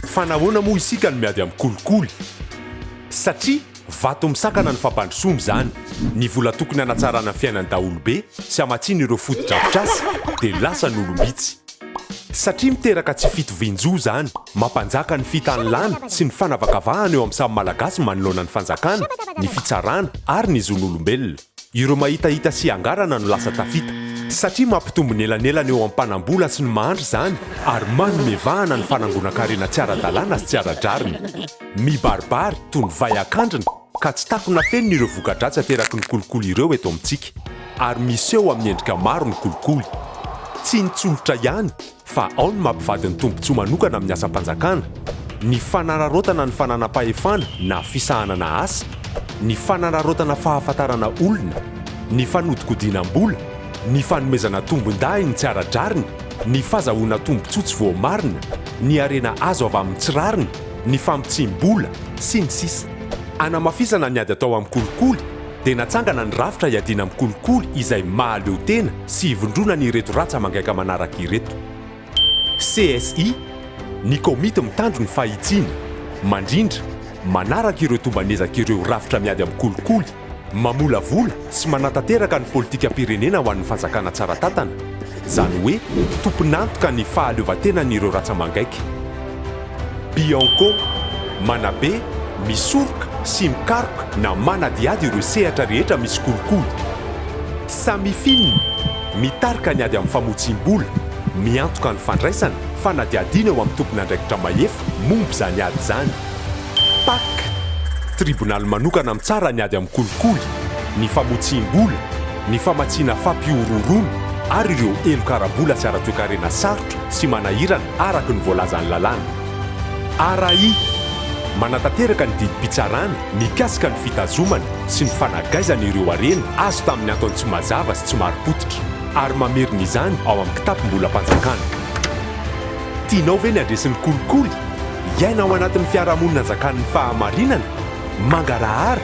Fa nahoana moa isika no miady amin'ny kolikoly? Satria vato misakana ny fampandrosoana izany. Ny vola tokony hanatsarana ny fiainan'ny daholobe sy hamatsiana ireo fotodrafitrasa dia lasan'olom-bitsy. Satria miteraka tsy fitovian-jo izany, mampanjaka ny fitanilana sy ny fanavakavahana eo amin'ny samy Malagasy manoloana ny fanjakana, ny fitsarana ary ny zon'olombelona. Ireo mahitahita sy angarana no lasa tafita. Satria mampitombo ny elanelana eo amin'ny mpanam-bola sy ny mahantra izany ary manome vahana ny fanangonan-karena tsy ara-dalàna sy tsy ara-drariny. Mibaribary toy ny vay an-kandrina ka tsy takona fenina ireo voka-dratsy ateraky ny kolikoly ireo eto amintsika. Ary miseho amin'ny endrika maro ny kolikoly. Tsy ny tsolotra ihany fa ao ny mampivady ny tombontsoa manokana amin'ny asam-panjakana, ny fanararaotana ny fananam-pahefana na fisahanana asa, ny fanararaotana fahafantarana olona, ny fanodikodinam-bola, ny fanomezana tombondahiny tsy ara-drariny, ny fazahoana tombontsoa tsy voamarina, ny harena azo avy amin'ny tsy rariny, ny famotsiam-bola, sy ny sisa. Hanamafisana ny ady atao amin'ny kolikoly dia natsangana ny rafitra hiadiana amin'ny kolikoly izay mahaleo tena sy ivondronana ireto ratsa-mangaika manaraka ireto. CSI, Ny komity mitandro ny fahitsiana, mandrindra, manaraka ireo tomban'ezaka ireo rafitra miady amin'ny kolikoly, mamolavola sy manatanteraka ny politikam-pirenena ho an'ny fanjakana tsara tantana, izany hoe tompon'antoka ny fahaleovantenan'ireo ratsa-mangaika. Bianco, Manabe, misoroka sy mikaroka na manadihady ireo sehatra rehetra misy kolikoly. Samifin, Mitarika ny ady amin'ny famotsiam-bola, miantoka ny fandraisana, fanadihadiana eo amin'ny tompon'andraikitra mahefa momba izany ady izany. Pac, Tribonaly manokana mitsara ny ady amin'ny kolikoly, ny famotsiam-bola, ny famatsiana fampihorohoroana ary ireo heloka ara-bola sy ara-toekarena sarotra sy manahirana araka ny voalazan'ny lalàna. RAI, Manatanteraka ny didim-pitsarana mikasika ny fitazomana sy ny fanagaizana ireo harena azo tamin'ny antony tsy mazava sy tsy marim-pototra ary mamerina izany ao amin'ny kitapom-bolam-panjakana. Tianao ve ny handresy ny kolikoly? Hiaina ao anatin'ny fiarahamonina anjakan'ny fahamarinana, mangarahara,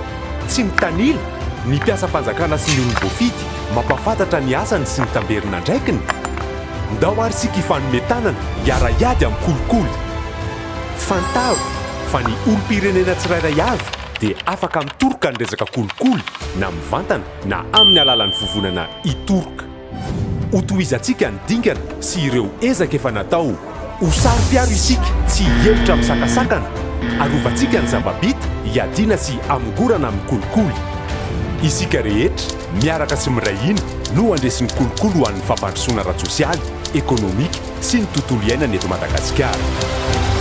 tsy mitanila, ny mpiasam-panjakana sy ny olom-boafidy mampahafantatra ny asany sy ny tamberin'andraikiny? Ndao ary isika hifanome tanana hiara-hiady amin'ny kolikoly! Fantaro fa ny olom-pirenena tsirairay avy dia afaka mitoroka ny resaka kolikoly na mivantana na amin'ny alalan'ny vovonana Itoroka. Hotohizantsika ny dingana sy ireo ezaka efa natao. Ho saro-piaro isika, tsy hihemotra amin'ny sakasakana. Arovantsika ny zava-bita, hiadiana sy hamongorana amin'ny kolikoly. Isika rehetra, miaraka sy miray hina, no handresy ny kolikoly ho an'ny fampandrosoana ara-tsosialy, ekonomika sy ny tontolo iainana eto Madagasikara.